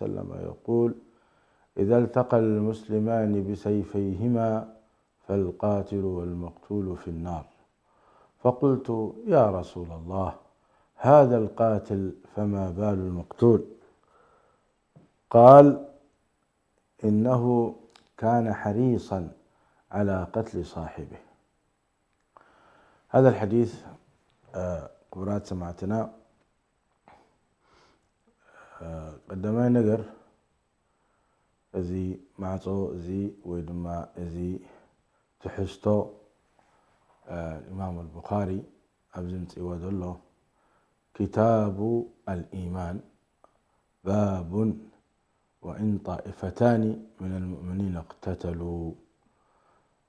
وسلم يقول: إذا التقى المسلمان بسيفيهما فالقاتل والمقتول في النار. فقلت: يا رسول الله، هذا القاتل فما بال المقتول؟ قال: إنه كان حريصا على قتل صاحبه. هذا الحديث، ክቡራት ሰማዕትና፣ ቀዳማይ ነገር፣ እዚ ማዕጾ እዚ ወይ ድማ እዚ ትሕዝቶ፣ ኢማም ኣልቡኻሪ ኣብዚ ምጽእዎ ዘሎ፣ ኪታቡ ኣልኢማን፣ ባቡን ወኢን ጣኢፈታኒ ሚነል ሙእሚኒን እቅተተሉ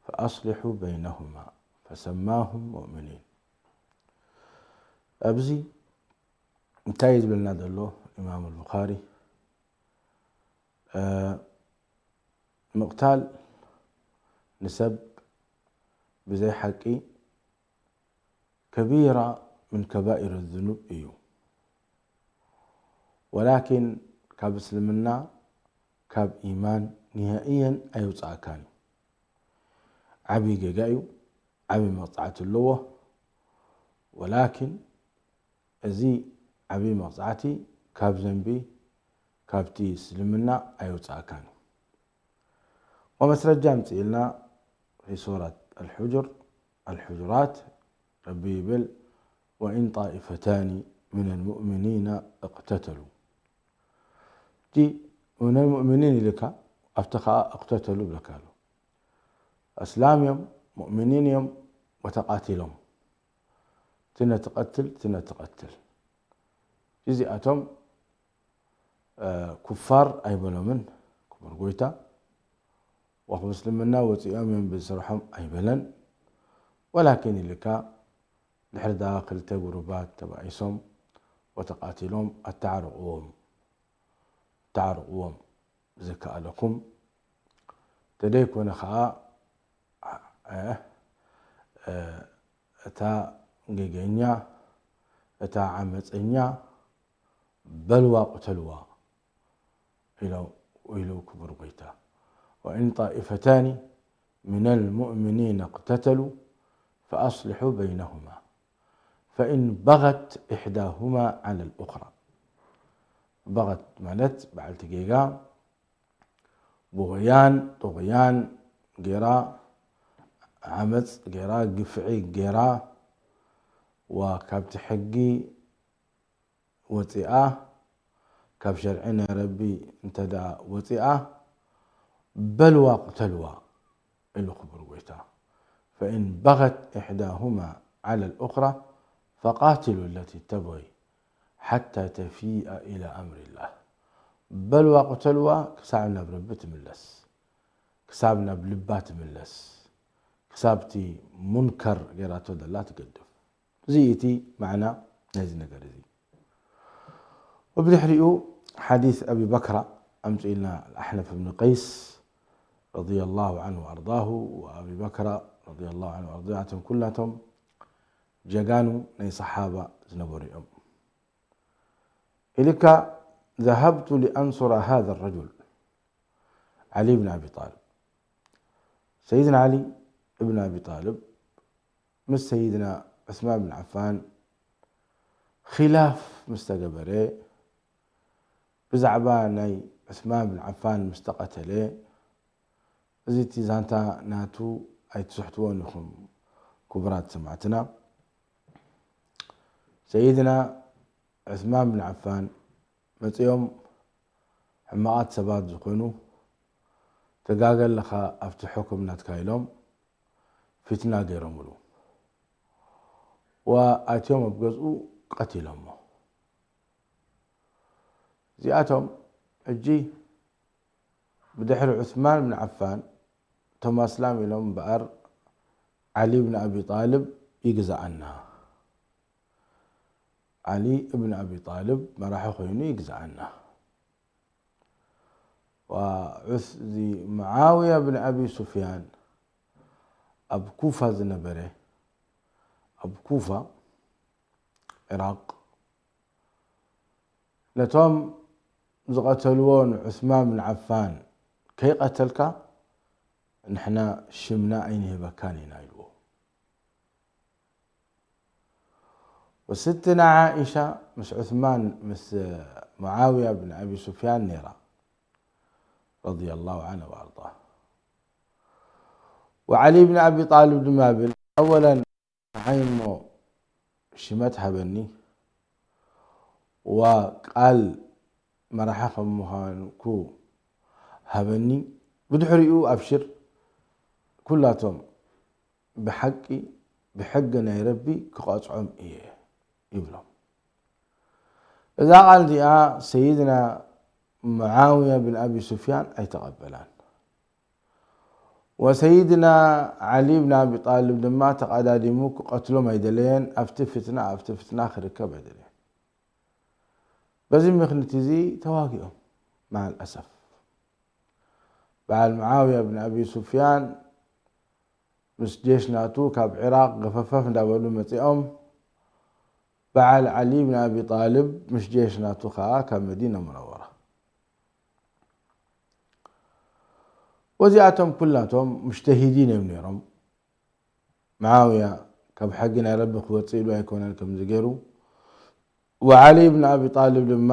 ፈኣስሊሑ በይነሁማ ፈሰማሁም ሙእሚኒን። ኣብዚ እንታይ እዩ ዝብለና ዘሎ ኢማም ኣልቡኻሪ? ምቕታል ንሰብ ብዘይ ሓቂ ከቢራ ምን ከባኢር ዝኑብ እዩ። ወላኪን ካብ እስልምና፣ ካብ ኢማን ንሃኢየን ኣየውፅኣካን እዩ። ዓብዪ ጌጋ እዩ፣ ዓብዪ መቕፃዕቲ ኣለዎ። ወላኪን እዚ ዓብዪ መቕፃዕቲ ካብ ዘንቢ፣ ካብቲ እስልምና ኣየውፅኣካን እዩ። ወመስረጃ ኣምፅእልና ፊ ሱረት ኣልሑጁር፣ ኣልሑጁራት፣ ረቢ ይብል፣ ወኢን ጣኢፈታኒ ሚነል ሙእሚኒና እቅተተሉ። እቲ ሚነል ሙእሚኒን ኢልካ ኣብቲ ኸዓ እቅተተሉ ብለካ ኣሎ። ኣስላም እዮም፣ ሙእሚኒን እዮም፣ ወተቃቲሎም። እቲ ነቲ ቀትል፣ እቲ ነቲ ቀትል። እዚኣቶም ኩፋር ኣይበሎምን ክቡር ጎይታ። ወክብ እስልምና ወፂኦም እዮም ብስርሖም ኣይበለን። ወላኪን ኢልካ ድሕሪ ዳ ክልተ ጉሩባት ተባኢሶም ወተቃቲሎም ኣተዓርቕዎም፣ ኣተዓርቕዎም ዝከኣለኩም። ተደይኮነ ከዓ እታ ጌገኛ፣ እታ ዓመፀኛ በልዋ ቅተልዋ ኢሎ ኢሉ ክቡር ጎይታ። ወኢን ጣኢፈታኒ ሚነል ሙእሚኒን እቅተተሉ ፈኣስሊሑ በይነሁማ ፈኢን በገት ኢሕዳሁማ ዓለል ኡኽራ። በገት ማለት በዓልቲ ጌጋ ብغيان፣ طغيان ጌራ፣ ዓመፅ ጌራ፣ ግፍዒ ጌራ፣ ወካብቲ ሕጊ ወፂኣ፣ ካብ ሸርዒ ናይ ረቢ እንተ ደኣ ወፂኣ፣ በልዋ ቅተልዋ ኢሉ ክቡር ጎይታ። فإن بغت إحداهما على الأخرى فقاتلوا التي تبغي حتى تفيء إلى أمر الله. በልዋ ቅተልዋ ክሳብ ናብ ረቢ ትምለስ፣ ክሳብ ናብ ልባ ትምለስ፣ ክሳብ እቲ ሙንከር ጌራቶ ዘላ ትገድፍ። እዚ እቲ ማዕና ናይዚ ነገር እዚ። ወብድሕሪኡ ሓዲስ ኣቢ በክራ ኣምፅእልና፣ ኣልኣሕነፍ እብኒ ቀይስ ረዲየላሁ ዐንሁ ወኣርዳሁ፣ ወኣቢ በክራ ረዲየላሁ ዐንሁ ወኣርዳሁ፣ እቶም ኩላቶም ጀጋኑ ናይ ሰሓባ ዝነበሩ እዮም። ኢልካ ذهبت لأنصر هذا الرجل علي بن أبي طالب። ሰይድና ዓሊ እብን ኣቢ ጣልብ ምስ ሰይድና ዑስማን ብን ዓፋን ኺላፍ ምስ ተገበረ፣ ብዛዕባ ናይ ዑስማን ብን ዓፋን ምስ ተቐተለ፣ እዚ እቲ ዛንታ ናቱ ኣይትስሕትዎን ኢኹም ክቡራት ሰማዕትና። ሰይድና ዑስማን ብን ዓፋን መፂኦም ሕማቓት ሰባት ዝኾኑ፣ ተጋገ ኣለኻ ኣብቲ ሕኩም ናትካ ኢሎም ፊትና ገይሮምሉ። ወኣትዮም ኣብ ገዝኡ ቀቲሎሞ። እዚኣቶም ሕጂ ብድሕሪ ዑስማን ብን ዓፋን እቶም ኣስላም ኢሎም እምበኣር ዓሊ ብን ኣቢ ጣልብ ይግዛኣና። ዓሊ እብን ኣቢ ጣልብ መራሒ ኮይኑ ይግዛኣና። ወዑስ-፣ እዚ መዓውያ ብን ኣቢ ሱፍያን ኣብ ኩፋ ዝነበረ፣ ኣብ ኩፋ፣ ዒራቕ፣ ነቶም ዝቐተልዎ ንዑስማን ብን ዓፋን ከይቐተልካ ንሕና ሽምና ኣይንህበካን ኢና ኢልዎ። ወስትና ዓኢሻ ምስ ዑስማን ምስ ሙዓውያ ብን ኣቢ ሱፍያን ነይራ ረዲየላሁ ዓንሃ ወኣርዳህ። ወዓሊ ብን ኣቢ ጣልብ ድማ ብል ኣወለን ንዓይ እሞ ሽመት ሃበኒ፣ ወቃል መራሒ ከም ምዃንኩ ሃበኒ፣ ብድሕሪኡ ኣብሽር ኩላቶም ብሓቂ ብሕጊ ናይ ረቢ ክቐጽዖም እየ ይብሎም። እዛ ቃል እዚኣ ሰይድና ሙዓውያ ብን ኣቢ ሱፍያን ኣይተቐበላን። ወሰይድና ዓሊ ብን ኣቢ ጣልብ ድማ ተቐዳዲሙ ክቐትሎም ኣይደለየን። ኣብቲ ፍትና ኣብቲ ፍትና ክርከብ ኣይደለየን። በዚ ምኽንያት እዚ ተዋጊኦም። ማዓል ኣሰፍ በዓል ሙዓውያ ብን ኣቢ ሱፍያን ምስ ጀሽ ናቱ ካብ ዒራቕ ገፈፈፍ እንዳበሉ መጺኦም። በዓል ዓሊ ብን ኣቢ ጣልብ ምስ ጀሽ ናቱ ከኣ ካብ መዲና ሙነወራ። ወዚኣቶም ኩላቶም ሙጅተሂዲን እዮም ነይሮም። መዓውያ ካብ ሕጊ ናይ ረቢ ክወፅእ ኢሉ ኣይኮነን ከምዚ ገይሩ። ወዓሊ ብን ኣቢ ጣልብ ድማ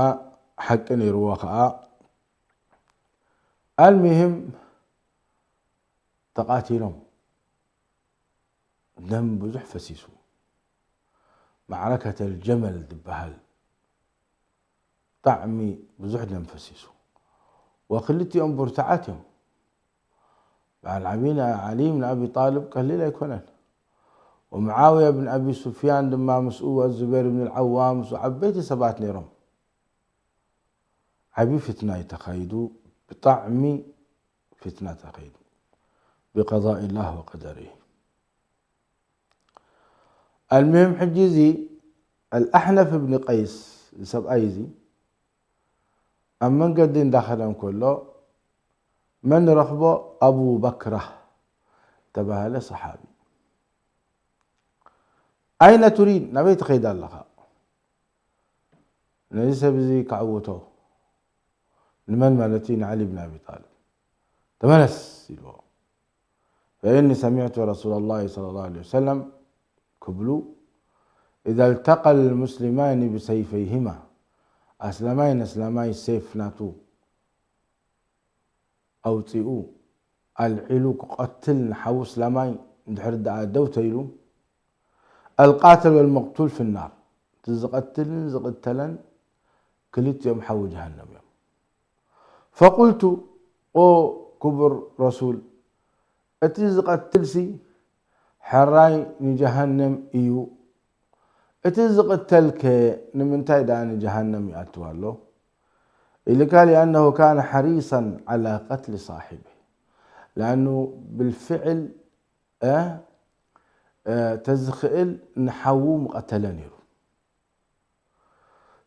ሓቂ ነይርዎ ከዓ። ኣልሚህም ተቓቲሎም። ደም ብዙሕ ፈሲሱ። ማዕረከተል ጀመል ዝበሃል ብጣዕሚ ብዙሕ ደም ፈሲሱ። ወክልቲኦም ብርቱዓት እዮም። በዓል ዓቢና ዓሊ ብን ኣቢ ጣልብ ቀሊል ኣይኮነን። ወሙዓውያ ብን ኣቢ ሱፍያን ድማ ምስኡ፣ ወዙበይር ብን ልዓዋም ምስኡ ዓበይቲ ሰባት ነይሮም። ዓቢ ፍትና እዩ ተኻይዱ። ብጣዕሚ ፍትና ተኻይዱ። ብቀዳኢ ላህ ወቀደሪህ። ኣልሙሂም ሕጂ እዚ ኣልኣሕነፍ እብኒ ቀይስ ሰብኣይ እዚ ኣብ መንገዲ እንዳኸደ እንከሎ መን ረኽቦ? ኣቡ በክራ ተባሃለ ሰሓቢ። ኣይነ ቱሪድ፣ ናበይ ትኸይድ ኣለኻ? ነዚ ሰብ እዚ ከዕውቶ። ንመን ማለት እዩ? ንዓሊ ብን ኣቢ ጣልብ። ተመለስ ኢልዎ። ፈኢኒ ሰሚዕቱ ረሱላ ላሂ ሰለላሁ ዐለይሂ ወሰለም ክብሉ፣ ኢዛ ልተቃ ልሙስሊማኒ ብሰይፈይሂማ፣ ኣስላማይ ነስላማይ ሴፍ ናቱ ኣውፂኡ ኣልዒሉ ክቐትል ንሓዉ እስላማይ እንድሕር ደኣ ደው ተይሉ፣ ኣልቃትል ወልመቅቱል ፍናር፣ እቲ ዝቐትልን ዝቕተለን ክልቲኦም ሓዊ ጀሃነም እዮም። ፈቁልቱ፣ ኦ ክቡር ረሱል፣ እቲ ዝቐትልሲ ሕራይ ንጀሃነም እዩ፣ እቲ ዝቕተልከ ንምንታይ ደኣ ንጀሃነም ይኣትው ኣሎ? ኢልካ፣ ሊኣነሁ ካነ ሓሪሰን ዓላ ቀትሊ ሳሒቢ፣ ላኣኑ ብልፍዕል እ፣ እ፣ ተዝኽእል ንሓዉ ምቐተለ ነይሩ።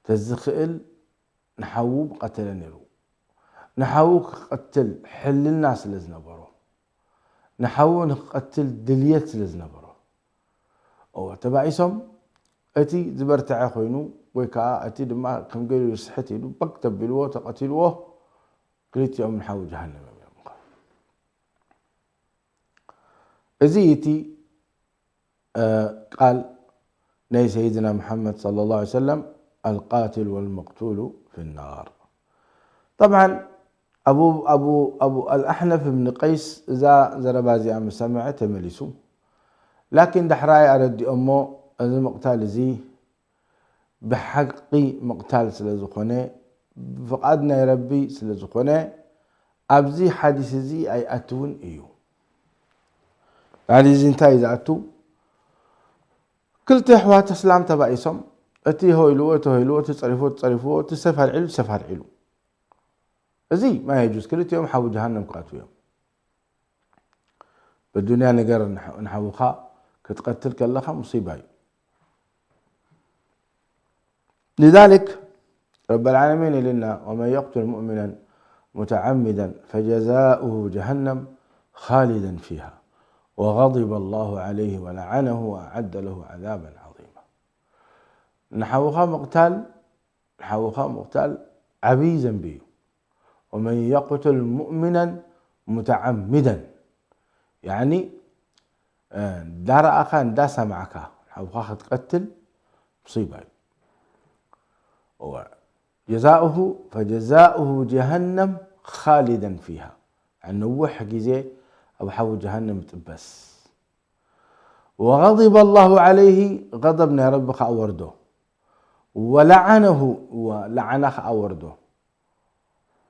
ተዝኽእል ንሓዉ ምቐተለ ነይሩ። ንሓዉ ክቐትል ሕልና ስለ ዝነበሮ፣ ንሓዉ ንክቐትል ድልየት ስለ ዝነበሮ፣ እወ፣ ተባኢሶም እቲ ዝበርትዐ ኮይኑ ወይ ከዓ እቲ ድማ ከም ገሊሉ ስሕት ኢሉ በግ ተቢልዎ ተቐቲልዎ፣ ክልቲኦም ንሓዊ ጀሃነም እዮም። እዚ እቲ ቃል ናይ ሰይድና ሙሓመድ ሰለላሁ ዐለይሂ ወሰለም፣ ኣልቃትል ወልመቅቱሉ ፊናር። ጠብዓን ኣቡ ኣቡ ኣቡ ኣልኣሕነፍ እብኒ ቀይስ እዛ ዘረባ እዚኣ ምስ ሰምዐ ተመሊሱ። ላኪን ዳሕራይ ኣረዲኦሞ፣ እዚ ምቕታል እዚ ብሓቂ ምቕታል ስለ ዝኾነ፣ ብፍቓድ ናይ ረቢ ስለ ዝኾነ፣ ኣብዚ ሓዲስ እዚ ኣይኣትውን እዩ። ሓዲስ እዚ እንታይ እዩ ዝኣቱ? ክልተ ኣሕዋት እስላም ተባኢሶም፣ እቲ ሆ ኢልዎ፣ እቲ ሆ ኢልዎ፣ እቲ ጸሪፍዎ፣ እቲ ጸሪፍዎ፣ እቲ ሰፍ ኣልዒሉ፣ እቲ ሰፍ ኣልዒሉ። እዚ ማ የጁዝ፣ ክልቲኦም ሓዊ ጀሃነም ክኣትዉ እዮም። ብዱንያ ነገር ንሓ-፣ ንሓውኻ ክትቐትል ከለኻ ሙሲባ እዩ። لذلك رب العالمين ኢሉና، ومن يقتل مؤمنا متعمدا فجزاؤه جهنم خالدا فيها وغضب الله عليه ولعنه وأعد له عذابا عظيما። ንሓውኻ ምቕታል፣ ንሓውኻ ምቕታል ዓብዪ ዘንቢ እዩ። ومن يقتل مؤمنا متعمدا ያኒ እንዳረኣኻ እንዳሰማዕካ ሓውኻ ክትቀትል ሙሲባ እዩ። እወ። جزاؤه فجزاؤه جهنم خالدا فيها ነዊሕ ግዜ ኣብ ሓዊ ጀሃነም ይጥበስ። وغضب الله عليه غضب ናይ ረቢ ከዓ ወርዶ ولعنه ولعنة ከዓ ወርዶ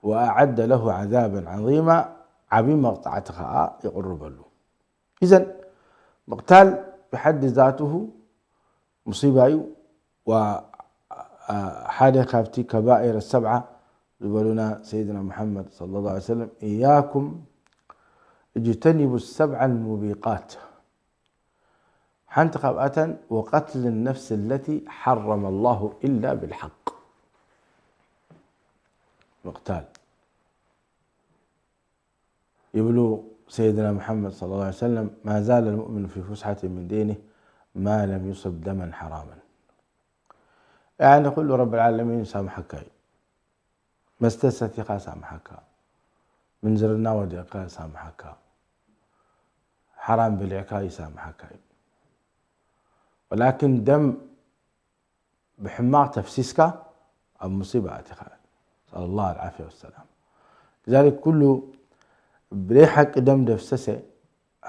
وأعد له عذابا عظيما ዓብዪ መቕፃዕቲ ከዓ ይቕርበሉ። إذن مقتال بحد ذاته ሙሲባ እዩ። وحده ካብቲ كبائر السبعة ዝበሉና سيدنا محمد صلى الله عليه وسلم إياكم اجتنبوا السبع الموبقات ሓንቲ ካብኣተን وقتل النفس التي حرم الله إلا بالحق ምቕታል ይብሉ سيدنا محمد صلى الله عليه وسلم ما زال المؤمن في فسحة من دينه ما لم يصب دما حراما يعني ኩሉ ረብ ዓለሚን ይሳምሓካ እዩ መስተ ሰቲኻ ይሳምሓካ ምንዝርና ወዲቕካ ይሳምሓካ ሓራም በሊዕካ ይሳምሓካ እዩ ولكن ደም ብሕማቕ ተፍሲስካ ኣብ ሙሲባ ኣቲኻ نسأل الله العافية والسلام لذلك ኩሉ ብደይ ሓቂ ደም ደፍሰሰ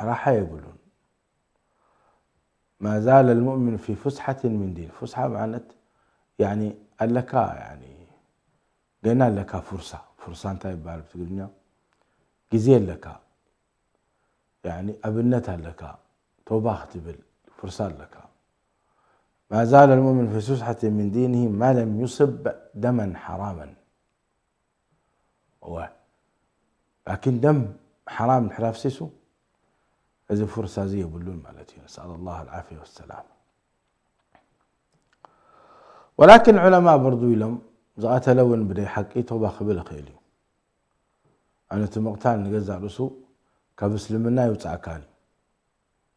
ራሓ የብሉን ما زال المؤمن في فسحة من دينه فسحة ማለት يعني ኣለካ يعني ገና ኣለካ فرصة فرصة እንታይ ይበሃል ብትግርኛ ግዜ ኣለካ يعني ኣብነት ኣለካ توبة ክትብል فرصة ኣለካ ما زال المؤمن في فسحة من دينه ما لم يصب دما حراما እወ لكن ደም حرام እንድሕር ኣፍሲሱ እዚ فرصة እዚ የብሉን ማለት እዩ نسأل الله العافية والسلام ولكن علماء برضو ኢሎም ዝቐተለ እውን ብደይ ሓቂ توبة ክብል ይኽእል እዩ ኣነ እቲ ምቕታል ንገዛእ ርእሱ ካብ እስልምና ይውፅኣካን እዩ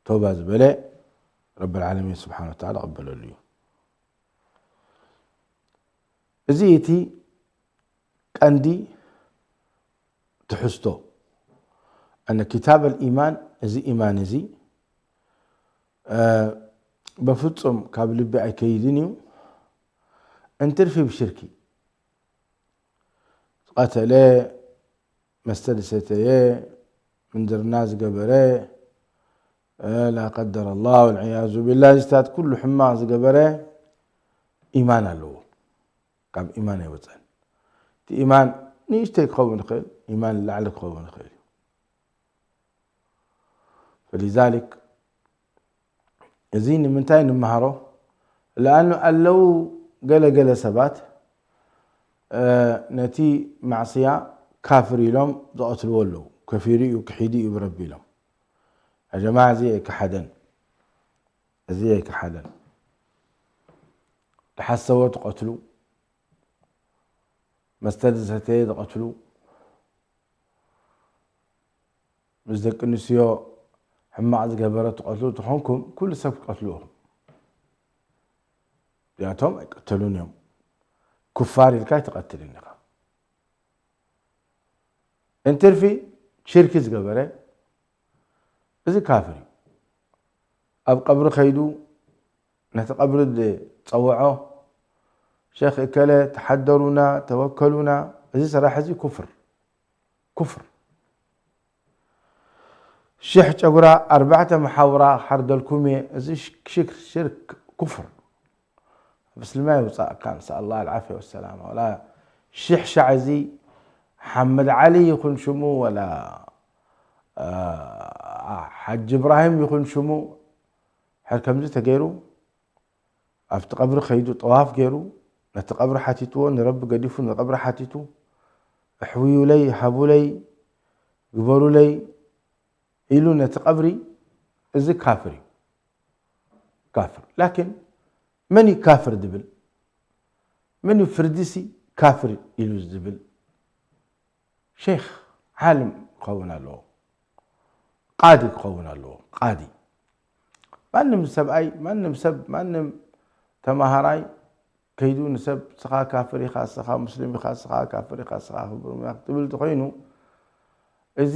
توبة ዝበለ رب العالمين سبحانه وتعالى ይቕበለሉ እዩ እዚ እቲ ቀንዲ ትሕዝቶ أن كتاب الإيمان እዚ إيمان እዚ በፍጹም ካብ ልቢ ኣይከይድን እዩ እንትርፊ ብሽርኪ ዝቐተለ መስተ ዝሰተየ ምንዝርና ዝገበረ لا قدر الله والعياذ بالله እዚታት ኩሉ ሕማቕ ዝገበረ إيمان ኣለዎ ካብ إيمان ኣይወፀን እቲ إيمان ንእሽተይ ክኸውን ይኽእል إيمان ላዕሊ ክኸውን ይኽእል እዩ فلذلك እዚ ንምንታይ ንምሃሮ لأنه ኣለዉ ገለ ገለ ሰባት ነቲ ማዕስያ ካፍር ኢሎም ዝቐትልዎ ኣለዉ ከፊሩ እዩ ክሒዱ እዩ ብረቢ ኢሎም يا جماعة እዚ ኣይከሓደን እዚ ኣይከሓደን ዝሓሰወ ትቐትሉ መስተ ዝሰተየ ዝቐትሉ ምስ ደቂ ኣንስትዮ ሕማቕ ዝገበረ ትቐትሉ ተኾንኩም ኩሉ ሰብ ክትቀትሉ ኢኹም እዚኣቶም ኣይቀተሉን እዮም ኩፋር ኢልካ ኣይትቐትልን ኢኻ እንትርፊ ሽርኪ ዝገበረ እዚ ካፍር እዩ ኣብ ቀብሪ ከይዱ ነቲ ቀብሪ ዝፀውዖ ሸኽ እከለ ተሓደሩና ተወከሉና እዚ ስራሕ እዚ ኩፍር ኩፍር ሽሕ ጨጉራ ኣርባዕተ መሓውራ ክሓርደልኩም እየ እዚ ሽክር ሽርክ ኩፍር ኣብ እስልምና ይውፃእካ ንስኣል ላህ ልዓፍያ ወሰላማ ወላ ሽሕ ሻዕ እዚ ሓመድ ዓሊ ይኹን ሽሙ ወላ ሓጂ እብራሂም ይኹን ሽሙ ሕር ከምዚ ተገይሩ ኣብቲ ቀብሪ ከይዱ ጠዋፍ ገይሩ ነቲ ቀብሪ ሓቲትዎ ንረቢ ገዲፉ ንቀብሪ ሓቲቱ እሕውዩለይ ሃቡለይ ግበሩለይ ኢሉ ነቲ ቀብሪ እዚ ካፍር እዩ ካፍር ላኪን መን እዩ ካፍር ዝብል መን እዩ ፍርዲሲ ካፍር ኢሉ ዝብል ሸይኽ ዓልም ክኸውን ኣለዎ ቃዲ ክኸውን ኣለዎ ቃዲ ማንም ሰብኣይ ማንም ሰብ ማንም ተማሃራይ ከይዱ ንሰብ ስኻ ካፍር ኢኻ፣ ስኻ ሙስሊም ኢኻ፣ ስኻ ካፍር ኢኻ፣ ስኻ ክብር ኢኻ ክትብል እንተኾይኑ፣ እዚ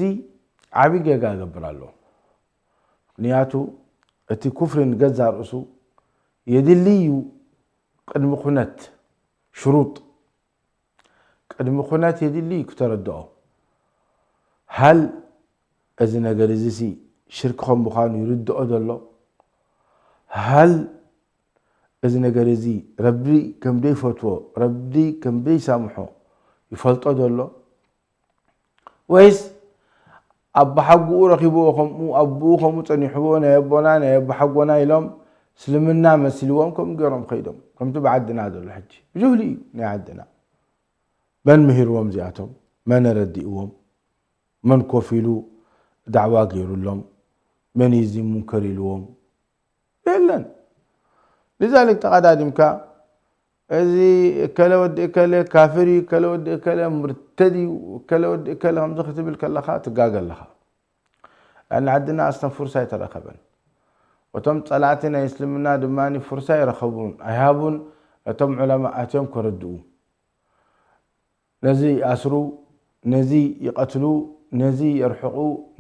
ዓቢ ጌጋ ይገብር ኣሎ። ምኽንያቱ እቲ ኩፍሪ ንገዛ ርእሱ የድሊ እዩ። ቅድሚ ኩነት ሽሩጥ፣ ቅድሚ ኩነት የድሊ እዩ ክተረድኦ። ሃል እዚ ነገር እዚ ሲ ሽርክ ከም ምዃኑ ይርድኦ ዘሎ? ሃል እዚ ነገር እዚ ረቢ ከም ዘይፈትዎ፣ ረቢ ከም ዘይሳምሖ ይፈልጦ ዘሎ? ወይስ ኣባሓጉኡ ረኺብዎ፣ ከምኡ ኣቦኡ ከምኡ ጸኒሕዎ፣ ናይ ኣቦና ናይ ኣባሓጎና ኢሎም እስልምና መሲልዎም ከምኡ ገይሮም ከይዶም፣ ከምቲ ብዓድና ዘሎ ሕጂ ብጅህሊ እዩ ናይ ዓድና። መን ምሂርዎም እዚኣቶም? መን ረዲእዎም? መን ኮፍ ኢሉ ዳዕዋ ገይሩሎም? መን እዩ እዚ ሙንከር ኢልዎም? የለን። لذلك ተቐዳዲምካ እዚ እከለ ወዲ እከለ ካፍር እዩ፣ እከለ ወዲ እከለ ሙርተድ እዩ፣ እከለ ወዲ እከለ ከምዚ ክትብል ከለኻ ትጋገ ኣለኻ። لأن ዓድና ኣስተን ፍርሲ ኣይተረኸበን። እቶም ጸላእቲ ናይ እስልምና ድማ ፍርሲ ኣይረኸቡን፣ ኣይሃቡን ነቶም ዑለማ ኣትዮም ከረድኡ። ነዚ ይኣስሩ፣ ነዚ ይቐትሉ፣ ነዚ የርሕቑ፣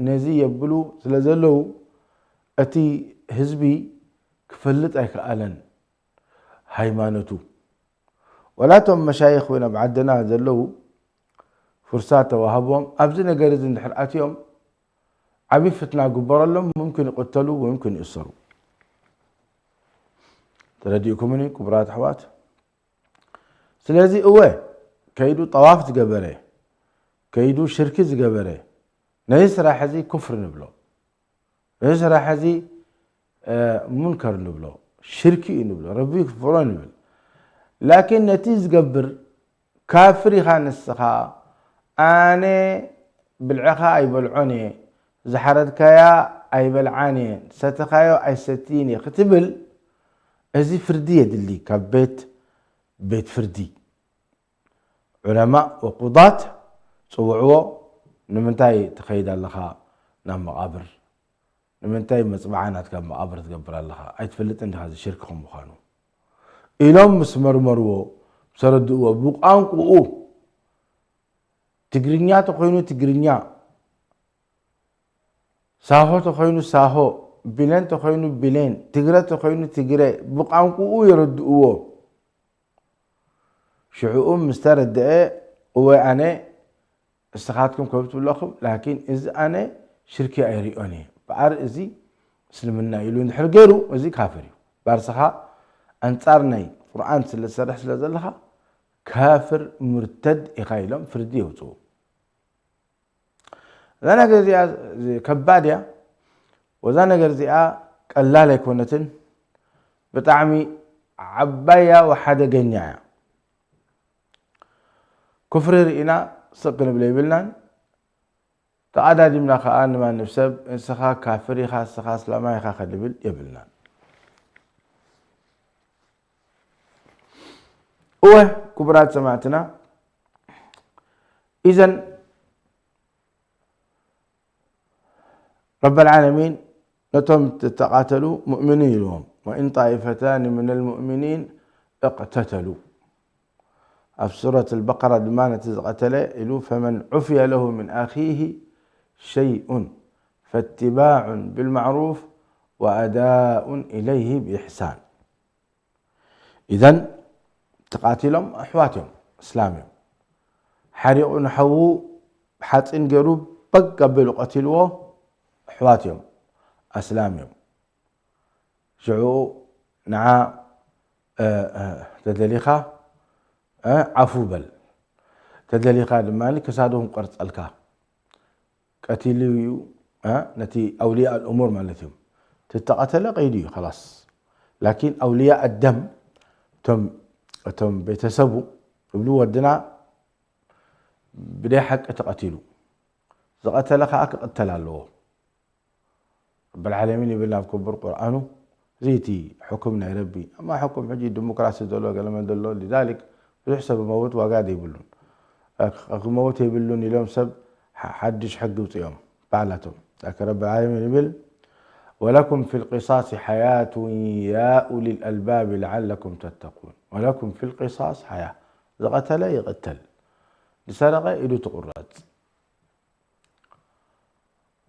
ነዚ የብሉ ስለ ዘለዉ፣ እቲ ህዝቢ ክፈልጥ ኣይከኣለን ሃይማኖቱ። ወላ እቶም መሻይኽ እውን ኣብ ዓድና ዘለዉ ፍርሳት ተዋህቦም፣ ኣብዚ ነገር እዚ እንድሕር ኣትዮም፣ ዓቢ ፍትና ግበረሎም፣ ሙምኪን ይቕተሉ፣ ሙምኪን ይእሰሩ። ተረዲእኩምኒ ክቡራት ኣሕዋት? ስለዚ እወ፣ ከይዱ ጠዋፍ ዝገበረ፣ ከይዱ ሽርኪ ዝገበረ፣ ነዚ ስራሕ እዚ ኩፍሪ ንብሎ። ነዚ ስራሕ እዚ፣ እ፣ ሙንከር ንብሎ፣ ሽርኪ እዩ ንብሎ፣ ረቢ ይክፍሮ ንብል። ላኪን ነቲ ዝገብር ካፍር ኢኻ ንስኻ፣ ኣነ ብልዕኻ ኣይበልዖን እየ፣ ዝሓረድካያ ኣይበልዓን እየ፣ ዝሰተኻዮ ኣይሰትይን እየ ክትብል፣ እዚ ፍርዲ የድሊ ካብ ቤት፣ ቤት ፍርዲ። ዑለማእ ወቁዳት ጽውዕዎ፣ ንምንታይ ትኸይድ ኣለኻ ናብ መቓብር? ንምንታይ መጽብዓ ናትካ ኣብ መቓብር ትገብር ኣለኻ? ኣይትፈልጥን ዲኻ እዚ ሽርክ ከም ምዃኑ? ኢሎም ምስ መርመርዎ፣ ምስ ኣረድእዎ፣ ብቋንቁኡ ትግርኛ ተኾይኑ ትግርኛ፣ ሳሆ ተኾይኑ ሳሆ፣ ቢሌን ተኾይኑ ቢሌን፣ ትግረ ተኾይኑ ትግረ፣ ብቋንቁኡ የረድእዎ። ሽዕኡ ምስ ተረድአ፣ እወ ኣነ እስኻትኩም ከም ትብለኹም፣ ላኪን እዚ ኣነ ሽርኪ ኣይሪኦን እየ። በኣር እዚ እስልምና ኢሉ እንድሕር ገይሩ፣ እዚ ካፍር እዩ። ባርስኻ ኣንጻር ናይ ቁርኣን ስለ ዝሰርሕ ስለ ዘለኻ፣ ካፍር ሙርተድ ኢኻ ኢሎም ፍርዲ የውጽኡ። እዛ ነገር እዚኣ ከባድ እያ። ወዛ ነገር እዚኣ ቀላል ኣይኮነትን። ብጣዕሚ ዓባያ ወሓደገኛ እያ። ኩፍሪ ርኢና ስቕ ክንብል የብልናን። ተቐዳዲምና ከኣ ንማንም ሰብ፣ "ንስኻ ካፍር ኢኻ፣ ንስኻ እስላማይ ኢኻ" ክንብል የብልናን። እወ፣ ክቡራት ሰማዕትና፣ ኢዘን ረበል ዓለሚን ነቶም ዝተቓተሉ ሙእሚኒን ኢልዎም። "ወኢን ጣኢፈታኒ ሚነል ሙእሚኒን እቅተተሉ።" ኣብ ሱረት ኣልበቀራ ድማ ነቲ ዝቐተለ ኢሉ፣ "ፈመን ዑፍየ ለሁ ሚን ኣኺሂ ሸይኡን ፈትባዑን ቢልማዕሩፍ ወኣዳኡን ኢለይሂ ብኢሕሳን።" ኢዘን ተቓቲሎም ኣሕዋት እዮም፣ እስላም እዮም። ሓሪቑ ንሓዉ ብሓፂን ገይሩ በግ ኣቢሉ ቀቲልዎ፣ ኣሕዋት እዮም፣ ኣስላም እዮም። ሽዑ ንዓ፣ እ፣ እ፣ ተደሊኻ፣ እ፣ ዓፉ በል። ተደሊኻ ድማ ክሳዱ ክንቆርፀልካ። ቀቲሉ እዩ፣ እ፣ ነቲ ኣውልያ ኣልእሙር ማለት እዩ። እቲ ተቐተለ ቀይዱ እዩ፣ ኸላስ። ላኪን ኣውልያ ኣደም፣ እቶም፣ እቶም ቤተሰቡ ይብሉ፣ "ወድና ብደይ ሓቂ ተቐቲሉ፣ ዝቐተለ ኸዓ ክቕተል ኣለዎ።" ረብል ዓለሚን ይብል ናብ ክቡር ቁርኣኑ። እዚ እቲ ሕኩም ናይ ረቢ። ኣማ ሕኩም ሕጂ ዲሞክራሲ ዘሎ ገለመን ዘሎ፣ ሊዛሊክ ብዙሕ ሰብ መውት ዋጋ ዘይብሉን። ክመውት የብሉን ኢሎም ሰብ ሓ-፣ ሓድሽ ሕጊ ውፅኦም ባዕላቶም። ላኪን ረብል ዓለሚን ይብል፣ "ወለኩም ፊል ቂሳሲ ሓያቱን ያ ኡሊል ኣልባቢ ለዓለኩም ተተቁን።" ولكم في القصاص حياة. ዝቐተለ ይቕተል፣ ዝሰረቐ ኢዱ ትቑረጽ።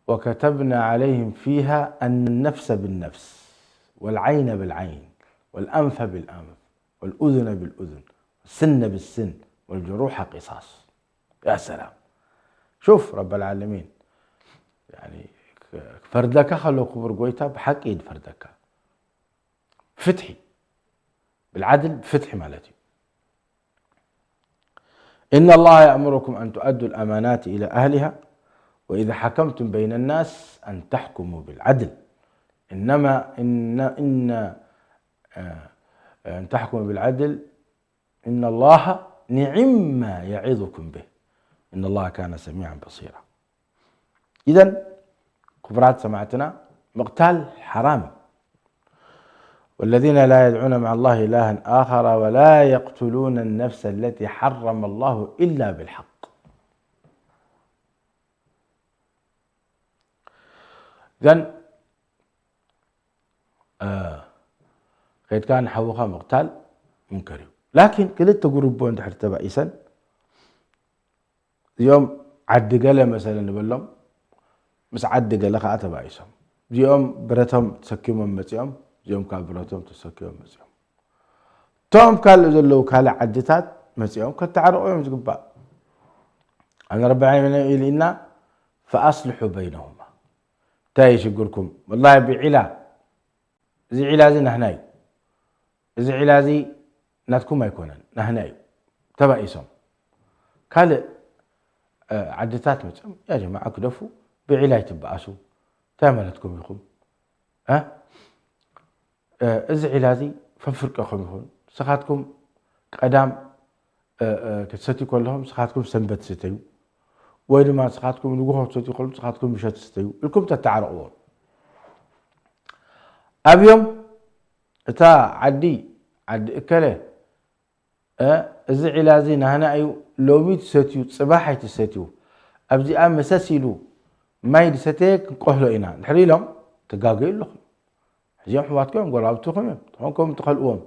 وكتبنا عليهم فيها أن النفس بالنفس والعين بالعين والأنف بالأنف والأذن بالأذن والسن بالسن والجروح قصاص. يا سلام. شوف رب العالمين، يعني، ፈርደካ ከሎ ክቡር ጎይታ ብሓቂ እዩ ዝፈርደካ። ፍትሒ፣ بالعدل، ብፍትሒ ማለት እዩ። إن الله يأمركم أن تؤدوا الأمانات إلى أهلها وإذا حكمتم بين الناس أن تحكموا بالعدل. إنما إن إن آه، أن تحكموا بالعدل إن الله نعم ما يعظكم به إن الله كان سميعا بصيرا. إذن ክቡራት ሰማዕትና፣ ምቕታል ሓራም እዩ። والذين لا يدعون مع الله إلها آخر ولا يقتلون النفس التي حرم الله إلا بالحق. إذن ከይድካ ንሓውኻ ምቕታል ሙንከር እዩ። ላኪን ክልተ ጉሩቦ እንድሕር ተባኢሰን፣ እዚኦም ዓዲ ገለ መሰለ ንበሎም፣ ምስ ዓዲ ገለ ከዓ ተባኢሶም፣ እዚኦም ብረቶም ተሰኪሞም መፂኦም፣ እዚኦም ከዓ ብረቶም ተሰኪሞም መፂኦም። እቶም ካልእ ዘለዉ ካልእ ዓድታት መፂኦም ከተዓርቑ እዮም ዝግባእ። ኣነ ረቢ ዓለሚን ኢልና ፈኣስልሑ በይነሁማ። እንታይ እዩ ሽግርኩም? ወላሂ ብዒላ፣ እዚ ዒላ እዚ ናህና እዩ፣ እዚ ዒላ እዚ ናትኩም ኣይኮነን፣ ናህና እዩ። ተባኢሶም ካልእ ዓድታት መፅኦም፣ ያ ጀማዓ ክደፉ፣ ብዒላ ይትበኣሱ፣ እንታይ ማለትኩም ኢኹም? እዚ ዒላ እዚ ፈፍርቀኹም ይኹን፣ ስኻትኩም ቀዳም ክትሰትዩ ከለኹም ስኻትኩም ሰንበት ስተዩ፣ ወይ ድማ ስኻትኩም ንግሆ ክትሰትዩ ከለኹም ስኻትኩም ምሸት ስተዩ ኢልኩም ተተዓረቕዎም። ኣብዮም እታ ዓዲ፣ ዓዲ እከለ፣ እዚ ዒላ እዚ ናህና እዩ፣ ሎሚ ትሰትዩ፣ ፅባሕ ኣይትሰትዩ፣ ኣብዚኣ መሰስ ኢሉ ማይ ዝሰተየ ክንቆህሎ ኢና እንድሕር ኢሎም፣ ትጋገዩ ኣለኹም። ሕዚኦም ኣሕዋትኩም እዮም፣ ጎረባብትኹም እዮም፣ ተኾንኩም ትኸልእዎም።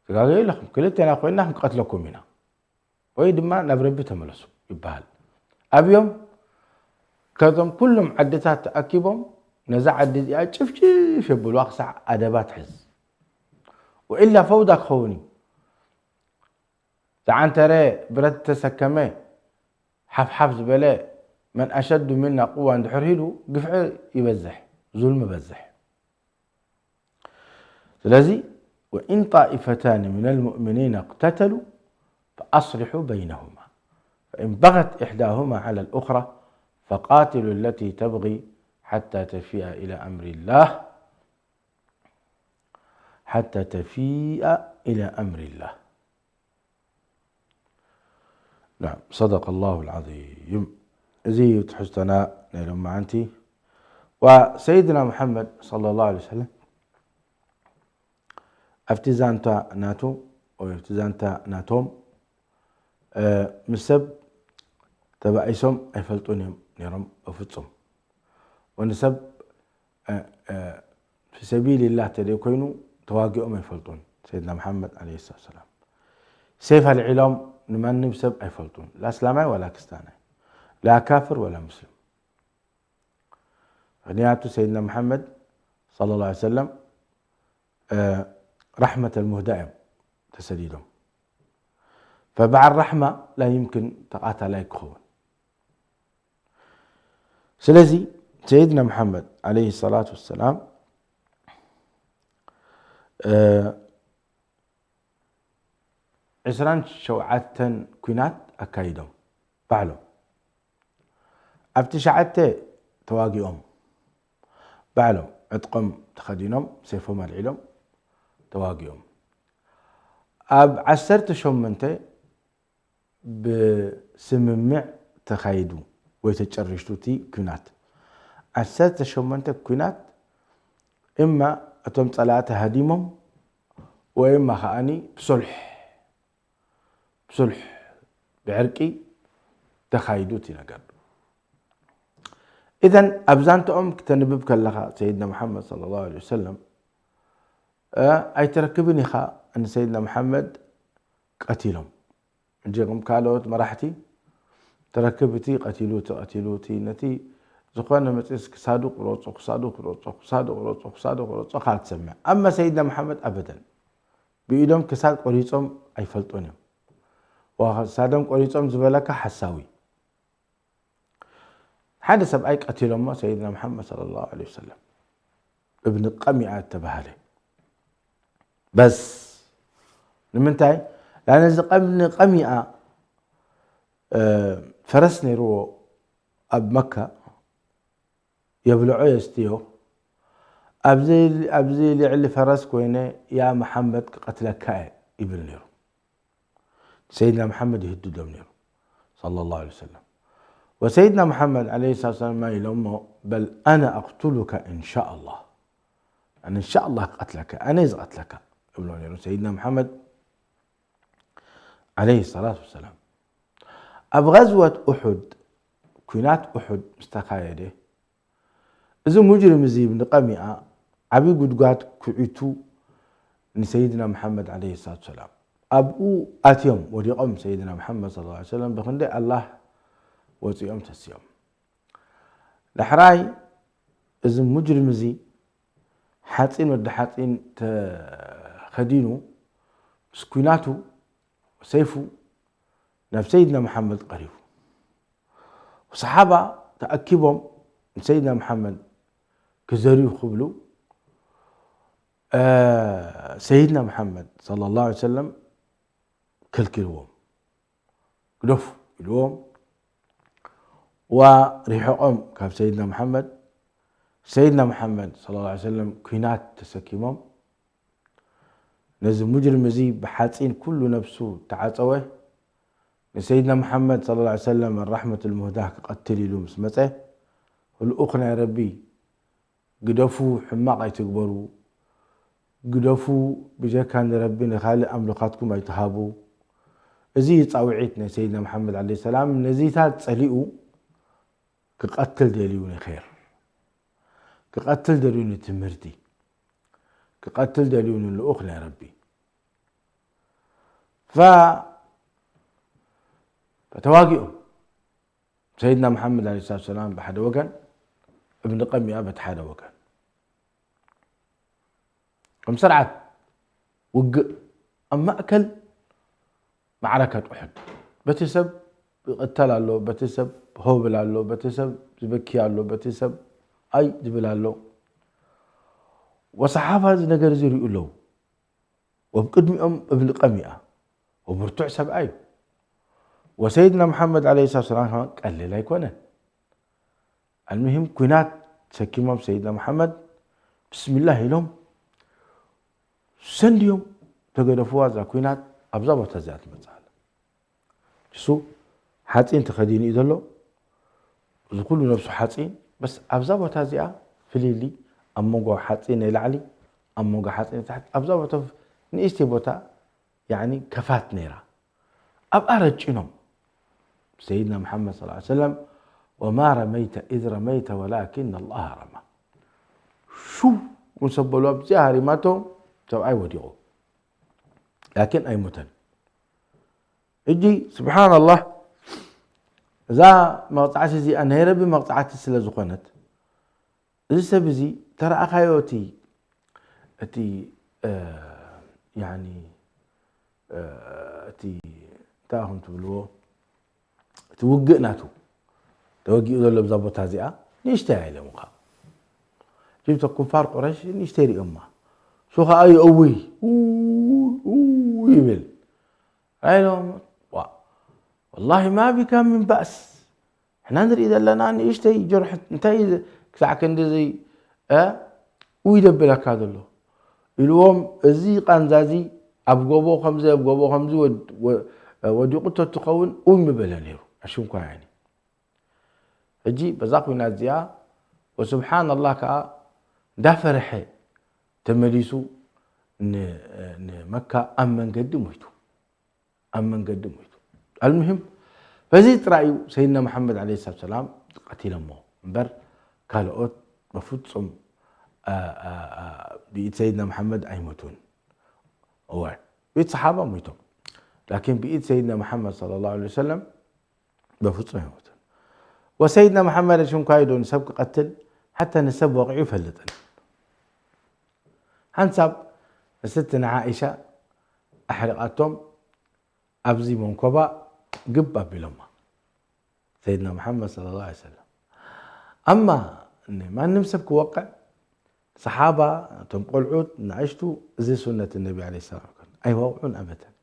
ትጋገዩ ኣለኹም፣ ክልቴና ኮይንና ክንቀትለኩም ኢና፣ ወይ ድማ ናብ ረቢ ተመለሱ ይበሃል። ኣብዮም ከዞም ኩሎም ዓድታት ተኣኪቦም ነዛ ዓዲ እዚኣ ጭፍጭፍ የብልዋ ክሳዕ ኣደባ ትሕዝ። ወኢላ ፈውዳ ክኸውን እዩ። ዝዓንተረ ብረት ተሰከመ ሓፍሓፍ ዝበለ መን ኣሸዱ ሚና ቁዋ እንድሕር ሂሉ ግፍዒ ይበዝሕ፣ ዙልሚ ይበዝሕ። ስለዚ وإن طائفتان من المؤمنين اقتتلوا فأصلحوا بينهما فإن بغت إحداهما على الأخرى فقاتلوا التي تبغي حتى تفيء إلى أمر الله حتى تفيء إلى أمر الله. نعم، صدق الله العظيم. እዚ እዩ ትሕዝቶና ናይ ሎማዓንቲ። ወሰይድና ሙሓመድ ሰለላሁ ዐለይሂ ወሰለም ኣብቲ ዛንታ ናቱ ወይ ኣብቲ ዛንታ ናቶም፣ እ፣ ምስ ሰብ ተባኢሶም ኣይፈልጡን እዮም ነይሮም ብፍጹም። ወንሰብ፣ እ፣ እ፣ ፊ ሰቢልላህ ተደይ ኮይኑ ተዋጊኦም ኣይፈልጡን። ሰይድና መሓመድ ዓለይሂ ሰላቱ ወሰላም ሴፍ ኣልዒሎም ንማንም ሰብ ኣይፈልጡን፣ ላ እስላማይ ዋላ ክስታናይ፣ ላ ካፍር ዋላ ሙስሊም። ምኽንያቱ ሰይድና መሓመድ ሰለላሁ ዐለይሂ ወሰለም፣ እ፣ ራሕመት ኣልሙህዳ እዮም ተሰዲዶም። ፈበዓል ራሕማ ላ ይምክን ተቓታላይ ክኸውን። ስለዚ ሰይድና መሓመድ ዓለይሂ ሰላቱ ወሰላም፣ እ፣ ዕስራን ሸውዓተን ኲናት ኣካይዶም ባዕሎም። ኣብ ትሽዓተ ተዋጊኦም ባዕሎም ዕጥቆም ተኸዲኖም፣ ሴፎም ኣልዒሎም ተዋጊኦም። ኣብ ዓሰርተ ሸሞንተ ብስምምዕ ተኻይዱ ወይ ተጨሪሽቱ እቲ ኲናት። ዓሰርተ ሸሞንተ ኲናት እማ እቶም ጸላእቲ ሃዲሞም ወይ እማ ከኣኒ ብሶልሕ፣ ብሶልሕ ብዕርቂ ተኻይዱ እቲ ነገር። ኢዘን ኣብ ዛንትኦም ክተንብብ ከለኻ ሰይድና መሓመድ ሰለላሁ ዐለይሂ ወሰለም እ፣ ኣይትረክብን ኢኻ ንሰይድና መሓመድ ቀቲሎም። ሕጂ ከም ካልኦት መራሕቲ ትረክብ፣ እቲ ቀቲሉ፣ እቲ ቀቲሉ፣ እቲ ነቲ ዝኾነ መጽስ ክሳዱ ቁረጾ፣ ክሳዱ ቁረጾ፣ ክሳዱ ቁረጾ፣ ክሳዱ ቁረጾ፣ ካልእ ትሰምዕ። ኣማ ሰይድና መሓመድ ኣበደን። ብኢዶም ክሳድ ቆሪጾም ኣይፈልጡን እዮም። ወክሳዶም ቆሪጾም ዝበለካ ሓሳዊ። ሓደ ሰብኣይ ቀቲሎሞ ሰይድና መሓመድ ሰለላሁ ዐለይሂ ወሰለም፣ እብኒ ቀሚኣ እተባህለ። በስ ንምንታይ? ላነ እዚ ቀብኒ ቀሚኣ፣ እ፣ ፈረስ ነይርዎ ኣብ መካ፣ የብልዖ የስትዮ። ኣብዚ፣ ኣብዚ ልዕሊ ፈረስ ኮይነ፣ "ያ መሓመድ ክቐትለካ እየ" ይብል ነይሩ። ሰይድና መሓመድ ይህድዶም ነይሩ፣ ሰለላሁ ዐለይሂ ወሰለም። ወሰይድና መሓመድ ዐለይሂ ሰላቱ ወሰላም ኢሎሞ፣ "በል ኣነ ኣቕቱሉካ ኢንሻኣላህ። ኣነ ኢንሻኣላህ ክቐትለካ፣ ኣነ እየ ዝቐትለካ" ይብሎ ነይሩ ሰይድና መሓመድ ዐለይሂ ሰላቱ ወሰላም። ኣብ ቐዝወት ኡሑድ፣ ኲናት ኡሑድ ምስ ተኻየደ፣ እዚ ሙጅሪም እዚ እብኒ ቀሚኣ ዓቢ ጉድጓድ ኩዒቱ ንሰይድና መሓመድ ዐለይሂ ሰላቱ ወሰላም። ኣብኡ ኣትዮም ወዲቖም ሰይድና መሓመድ ሰለላሁ ዐለይሂ ወሰለም ብኽንደይ ኣላህ ወጺኦም ተስዮም። ዳሕራይ እዚ ሙጅሪም እዚ ሓጺን ወዲ ሓጺን ተኸዲኑ ምስ ኲናቱ ሰይፉ ናብ ሰይድና መሓመድ ቀሪቡ። ሰሓባ ተኣኪቦም ንሰይድና መሓመድ ክዘርዩ ክብሉ፣ እ፣ ሰይድና መሓመድ ሰለላሁ ዐለይሂ ወሰለም ከልኪልዎም። "ግደፉ" ኢልዎም፣ ዋ ሪሕቖም ካብ ሰይድና መሓመድ። ሰይድና መሓመድ ሰለላሁ ዐለይሂ ወሰለም ኲናት ተሰኪሞም ነዚ ሙጅሪም እዚ ብሓጺን ኩሉ ነብሱ ተዓጸወ። ንሰይድና መሓመድ ሰለላሁ ዐለይሂ ወሰለም ኣራሕመቱል ሙህዳህ ክቐትል ኢሉ ምስ መጸ፣ ልኡኽ ናይ ረቢ፣ "ግደፉ፣ ሕማቕ ኣይትግበሩ፣ ግደፉ፣ ብጀካ ንረቢ ንኻልእ ኣምልኻትኩም ኣይትሃቡ." እዚ እዩ ጻውዒት ናይ ሰይድና መሓመድ ዐለይሂ ሰላም። ነዚታት ጸሊኡ ክቐትል ደልዩ ንኸይር፣ ክቐትል ደልዩ ንትምህርቲ፣ ክቐትል ደልዩ ንልኡኽ ናይ ረቢ። ፈ-፣ ፈተዋጊኦም ሰይድና መሓመድ ዐለይሂ ሰላቱ ወሰላም ብሓደ ወገን፣ እብኒ ቀሚኣ በቲ ሓደ ወገን። ከም ስርዓት ውግእ ኣብ ማእከል ማዕረከት ኡሑድ፣ በቲ ሰብ ይቕተል ኣሎ፣ በቲ ሰብ ሆብል ኣሎ፣ በቲ ሰብ ዝበኪ ኣሎ፣ በቲ ሰብ ኣይ ዝብል ኣሎ። ወሰሓባ እዚ ነገር እዚ ይርእዩ ኣለዉ። ወብቅድሚኦም እብኒ ቀሚኣ፣ ወብርቱዕ ሰብኣይ እዩ። ወሰይድና መሓመድ ዐለይሂ ሰላቱ ወሰላም ከማን ቀሊል ኣይኮነን። ኣልሙሂም፣ ኲናት ተሰኪሞም ሰይድና መሓመድ ብስሚላህ ኢሎም ሰንድዮም ተገደፍዋ። እዛ ኲናት ኣብዛ ቦታ እዚኣ ትመጽእ ኣላ። እሱ ሓጺን ተኸዲኑ እዩ ዘሎ። እዚ ኩሉ ነብሱ ሓጺን፣ በስ ኣብዛ ቦታ እዚኣ ፍልይሊ፣ ኣብ መንጎ ሓጺን ናይ ላዕሊ፣ ኣብ መንጎ ሓጺን ናይ ታሕቲ፣ ኣብዛ ቦታ ንእሽተይ ቦታ፣ ያዕኒ ከፋት ነይራ። ኣብኣ ረጭኖም ሰይድና መሓመድ ሰለላሁ ዐለይሂ ወሰለም፣ "ወማ ረመይተ ኢዝ ረመይተ ወላኪን ኣላህ ረማ።" ሽው ምስ ኣበሉ ኣብዚኣ ሃሪማቶ ሰብኣይ ወዲቑ። ላኪን ኣይሞተን። ሕጂ ስብሓንላህ፣ እዛ መቕጻዕቲ እዚኣ ናይ ረቢ መቕጻዕቲ ስለ ዝኾነት፣ እዚ ሰብ እዚ ተረኣኻዮ፣ እቲ፣ እቲ፣ እ፣ ያኒ፣ እ፣ እቲ፣ እንታይ ኢኹም ትብልዎ? እቲ ውግእ ናቱ ተወጊኡ ዘሎ ብዛ ቦታ እዚኣ ንእሽተይ ኣይለምኻ። እቶም ኩፋር ቁረሽ ንእሽተይ ሪኦማ። እሱ ኸዓ ይእውይ፣ ኡ፣ ኡ ይብል። ኣይሎም፣ ዋ፣ ወላሂ ማ ቢካ ሚን ባእስ። ሕና ንርኢ ዘለና ንእሽተይ ጀርሑ እንታይ ክሳዕ ክንድዚ፣ እ፣ ውይ ደብለካ ዘሎ ኢልዎም። እዚ ቃንዛ እዚ ኣብ ጎቦ ከምዚ፣ ኣብ ጎቦ ከምዚ ወድ-፣ ወ-፣ ወዲቑ ተትኸውን ውይ ምበለ ነይሩ። ኣሽንኳ ያኒ። ሕጂ በዛ ኲናት እዚኣ ወስብሓንላህ ከኣ እንዳፈርሐ ተመሊሱ ን-፣ ንመካ ኣብ መንገዲ ሞይቱ። ኣብ መንገዲ ሞይቱ። ኣልሙሂም፣ በዚ ጥራይ እዩ ሰይድና መሓመድ ዐለይሂ ሰላቱ ሰላም ቀቲሎሞ እምበር፣ ካልኦት በፍጹም ብኢድ ሰይድና መሓመድ ኣይሞቱን። እወ፣ ብኢድ ሰሓባ ሞይቶም፣ ላኪን ብኢድ ሰይድና መሓመድ صلى الله عليه وسلم በፍጹም ኣይሞቱን። ወሰይድና መሓመድ ሽንኳይዶ ንሰብ ክቐትል ሓታ ንሰብ ወቂዑ ይፈልጥን። ሓንሳብ ንስቲ ንዓኢሻ ኣሕሪቓቶም ኣብዚ መንኮባ ግብ ኣቢሎማ ሰይድና መሓመድ صلى الله عليه وسلم። ኣማ ማንም ሰብ ክወቅዕ ሰሓባ እቶም ቆልዑት ንኣሽቱ እዚ ሱነት ነቢ عليه السلام ኣይኮን ኣይወቕዑን ኣበተን።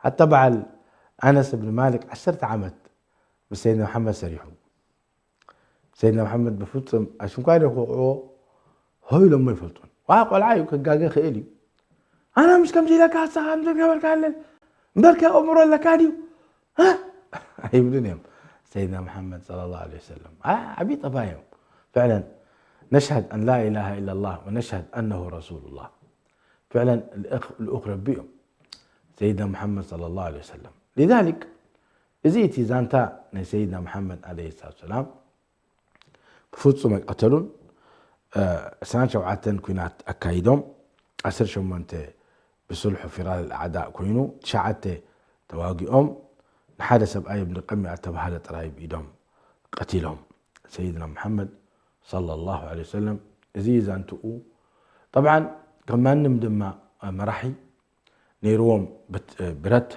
ሓታ በዓል ኣነስ እብን ማሊክ ዓሰርተ ዓመት ምስ ሰይድና መሓመድ ሰሪሑ ሰይድና መሓመድ ብፍጹም ኣሽንኳይ ዶ ክወቕዕዎ ሆይ ኢሎሞ ይፈልጡን። ዋ ቆልዓ እዩ ክጋገ ክእል እዩ። ኣነ ምሽ ከምዚ ኢለካ ኣሳኻ ምዘገበርካ ኣለ እምበርከ ኣእምሮ ኣለካ ድዩ ኣይብሉን እዮም። ሰይድና መሓመድ صلى الله عليه وسلم ዓብዪ ጠባይ እዮም። فعلا نشهد أن لا إله إلا الله ونشهد أنه رسول الله. فعلا ልኡኽ ረቢ እዮም ሰይድና መሓመድ صلى الله عليه وسلم. لذلك እዚ እቲ ዛንታ ናይ ሰይድና መሓመድ عليه الصلاة والسلام ብፍጹም ኣይቀተሉን። ዕስራን ሸውዓተን ኲናት ኣካይዶም ዓሰርተ ሸሞንተ ብስልሑ ፊራር ኣዕዳእ ኮይኑ ትሽዓተ ተዋጊኦም ንሓደ ሰብኣይ እብኒ ቀሚያ እተባህለ ጥራይ ብኢዶም ቀቲሎም ሰይድና መሓመድ صلى الله عليه وسلم። እዚ ዛንትኡ ጠብዓን ከም ማንም ድማ መራሒ ነይርዎም ብረት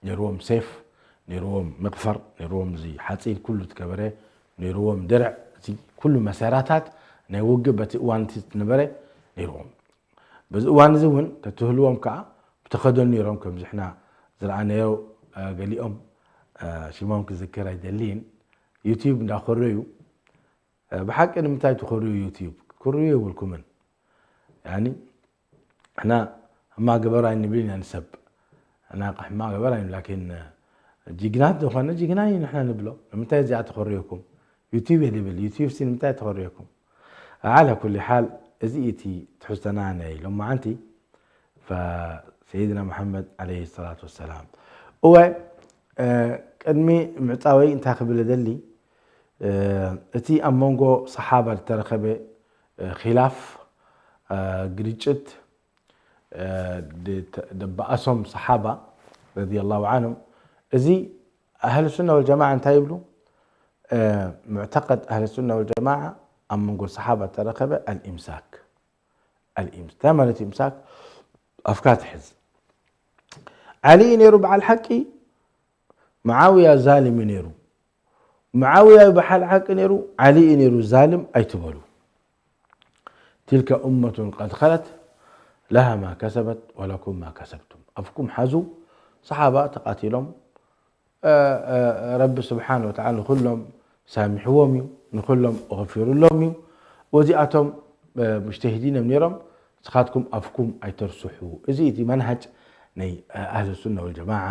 ነይርዎም ሴፍ ነይርዎም መቕፈር ነይርዎም እዚ ሓፂን ኩሉ ትገበረ ነይርዎም ድርዕ እዚ ኩሉ መሰራታት ናይ ውግእ በቲ እዋን እቲ ዝነበረ ነይርዎም። በዚ እዋን እዚ እውን ተትህልዎም ከዓ ብተኸደኑ ነይሮም ከምዚ ሕና ዝረኣናዮ ገሊኦም ሽሞም ክዝክር ኣይደልይን ዩቲዩብ እንዳኮረዩ ብሓቂ ንምንታይ ትኮርዩ ዩቲዩብ ክትኮርዩ የብልኩምን። ያኒ ሕና ሕማ ገበር ኣይንብል ኢና ንሰብ ሕና ሕማ ገበር ኣይንብል ላኪን ጅግናት ዝኾነ ጅግና እዩ ንሕና ንብሎ ንምንታይ እዚኣ ተኮርየኩም ዩቲዩብ እየ ድብል ዩቲዩብ ሲ ንምንታይ ተኮርየኩም። على كل حال እዚ እቲ ትሕዝተና ናይ ሎማዓንቲ فسيدنا محمد عليه الصلاة والسلام እወ ቅድሚ ምዕፃወይ እንታይ ክብል ደሊ እቲ ኣብ መንጎ ሰሓባ ዝተረኸበ ኺላፍ ግርጭት ደበኣሶም ሰሓባ رضي الله عنهم እዚ ኣህል ሱና ወልጀማዓ እንታይ ይብሉ? ሙዕተቀድ ኣህል ሱና ወልጀማዓ ኣብ መንጎ ሰሓባ ዝተረኸበ ኣልኢምሳክ ኣልኢምስ እንታይ ማለት ኢምሳክ ኣፍካ ትሕዝ ዓሊ እዩ ነይሩ በዓል ሓቂ መዓውያ ዛልም እዩ ነይሩ መዓውያ በሓል ሓቂ ነይሩ ዓሊ እዩ ነይሩ ዛልም ኣይትበሉ تلك أمة قد خلت لها ما كسبت ولكم ما كسبتم ኣፍኩም ሓዙ ሰሓባ ተቃቲሎም ረቢ ስብሓን ወተዓላ ንኩሎም ሳሚሕዎም እዩ ንኩሎም ኣغፊሩሎም እዩ ወዚኣቶም ሙጅተሂዲን እዮም ነይሮም ንስኻትኩም ኣፍኩም ኣይተርስሑ እዚ እቲ መንሃጅ ናይ ኣህል ሱና ወልጀማዓ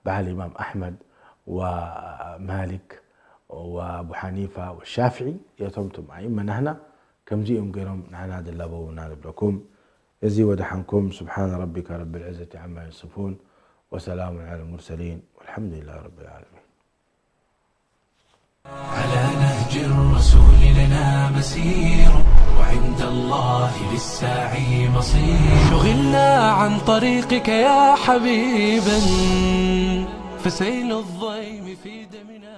በዓል ኢማም ኣሕመድ ወማሊክ ወኣቡ ሓኒፋ ወሻፍዒ የቶም ቶም ኣይመ ናህና ከምዚ እዮም ገይሮም ንዓና ዝላበቡና ንብለኩም እዚ ወደሓንኩም سبحان ربك رب العزة عما يصفون وسلام على المرسلين والحمد لله رب العالمين على نهج الرسول لنا مسير وعند الله للساعي مصير شغلنا عن طريقك يا حبيبا فسيل الضيم في دمنا